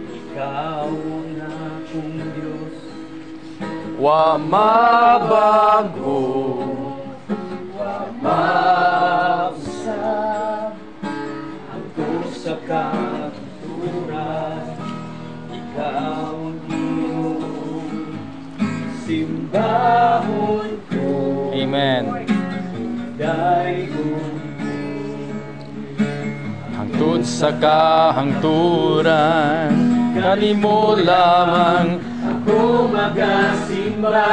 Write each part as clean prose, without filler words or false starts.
Ikaw ang akong Diyos. Wa mabago, wa mausab, hangtod sa kahangturan. Ikaw ang Ginoo, simbahon ko. Amen. Daygon. Hangtod sa kahangturan, kanimo lamang ako magasimba,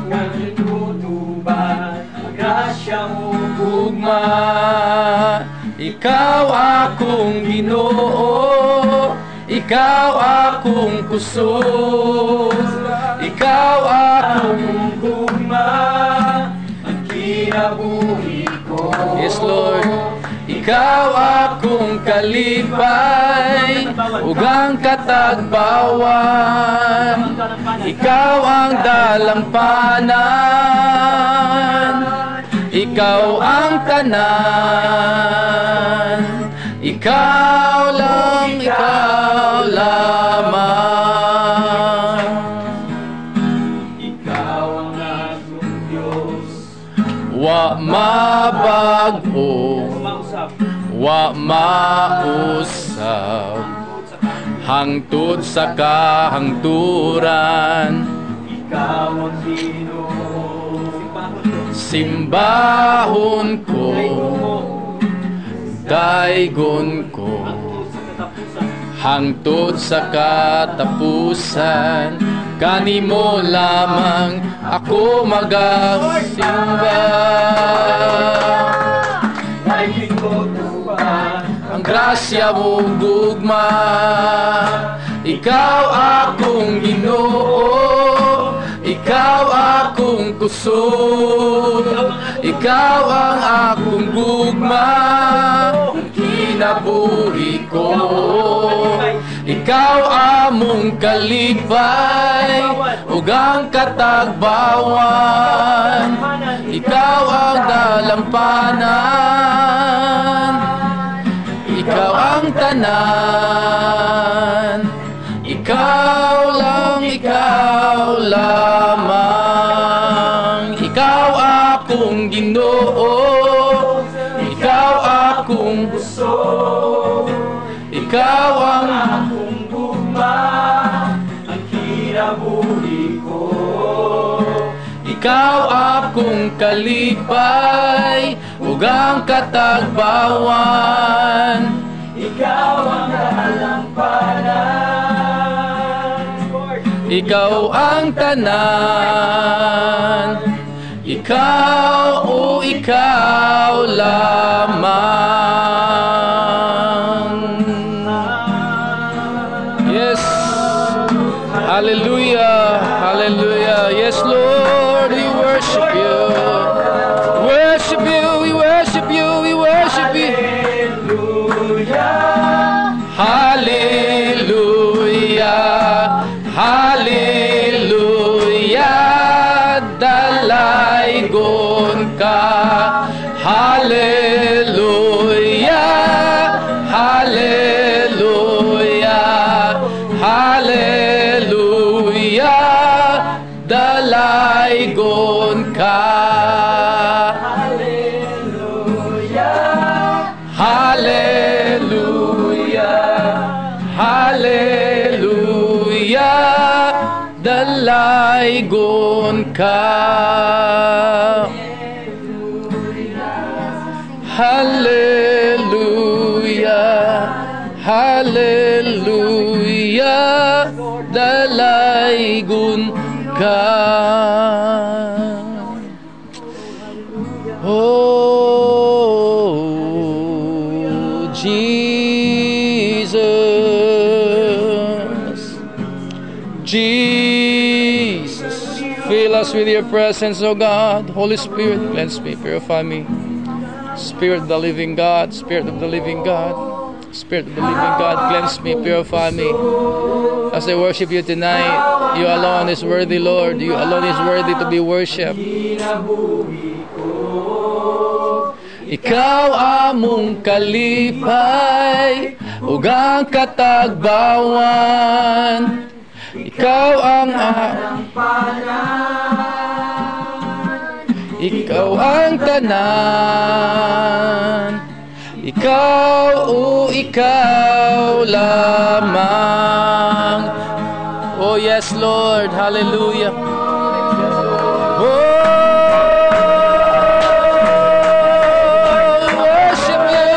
nga itutuban ang grasya mo. Gugma. Ikaw akong Ginoo, ikaw akong kusog, ikaw akong akong gugma, ang kinabuhi ko. Yes, Lord. Ikaw akong kalipay ug ang katagbawan. Ikaw ang dalampanan. Ikaw ang tanan. Ikaw lang, ikaw lamang. Ikaw ang akong Diyos. Wa mabago, Mausab. Wa mausab, hangtod sa kahangturan. Ikaw ang Ginoo, simbahon ko, daygon ko, hangtod sa katapusan. Kanimo lamang ako magasimba. Daigin ko tupad ang grasya mo, gugma. Ikaw akong Ginoo, ikaw akong kusog, ikaw ang akong gugma, kinabuhi ko. Ikaw among kalipay ug ang katagbawan. Ikaw ang dalampanan. Ikaw ang tanan. Ikaw lang, ikaw lamang. Ikaw akong Ginoo, ikaw akong Kusog. Ikaw ang akong gugma, ang kinabuhi ko. Ikaw akong kalipay ug ang katagbawan. Ikaw ang dalampanan. Ikaw ang tanan. Ikaw, o ikaw lamang. Yes. Hallelujah. Hallelujah. Yes, Lord, we worship you. Worship you, we worship you, we worship you. Hallelujah. Hallelujah. Hallelujah. Dalaygon ka. Hallelujah. Hallelujah. Hallelujah. Dalaygon ka. Hallelujah. Hallelujah. Hallelujah. Dalaygon ka. Hallelujah. Hallelujah. Dalaygon ka. Oh, Jesus. Jesus. Fill us with your presence, O God. Holy Spirit, cleanse me, purify me. Spirit of the living God, Spirit of the living God, Spirit of the living God, cleanse me, purify me. As I worship you tonight, you alone is worthy, Lord. You alone is worthy to be worshipped. Kinabuhi ko. Ikaw among kalipay ug ang katagbawan. Ikaw ang Ikaw ang tanan. Ikaw, o ikaw lamang. Oh yes, Lord. Hallelujah. Oh, worship you.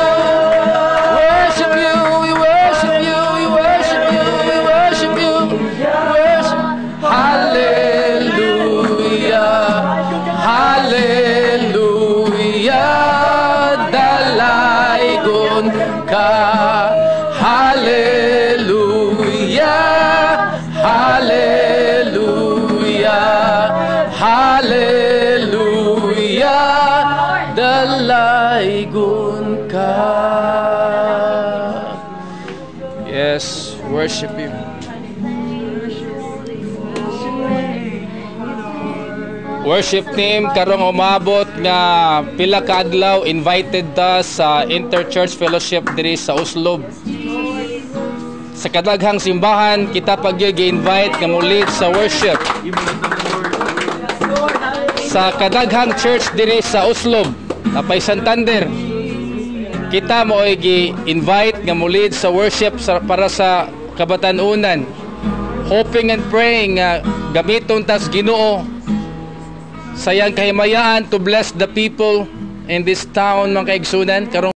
Worship you. We worship you. We worship you. We worship you. Worship. Hallelujah. Hallelujah. Dalaygon ka. Hallelujah. Hallelujah. Hallelujah. Dalaygon ka. Yes, worship you. Worship team, karong umabot nga pila ka adlaw, invited ta sa Interchurch Fellowship diri sa Oslob. Sa kadaghang simbahan kita pag gi-invite nga mulit sa worship. Sa kadaghang church diri sa Oslob, napay Santander. Kita mo ay gi-invite nga mulit sa worship para sa kabatan-unan. Hoping and praying nga gamiton tas Ginoo sayang kahimayaan to bless the people in this town, mga kaigsunan, karong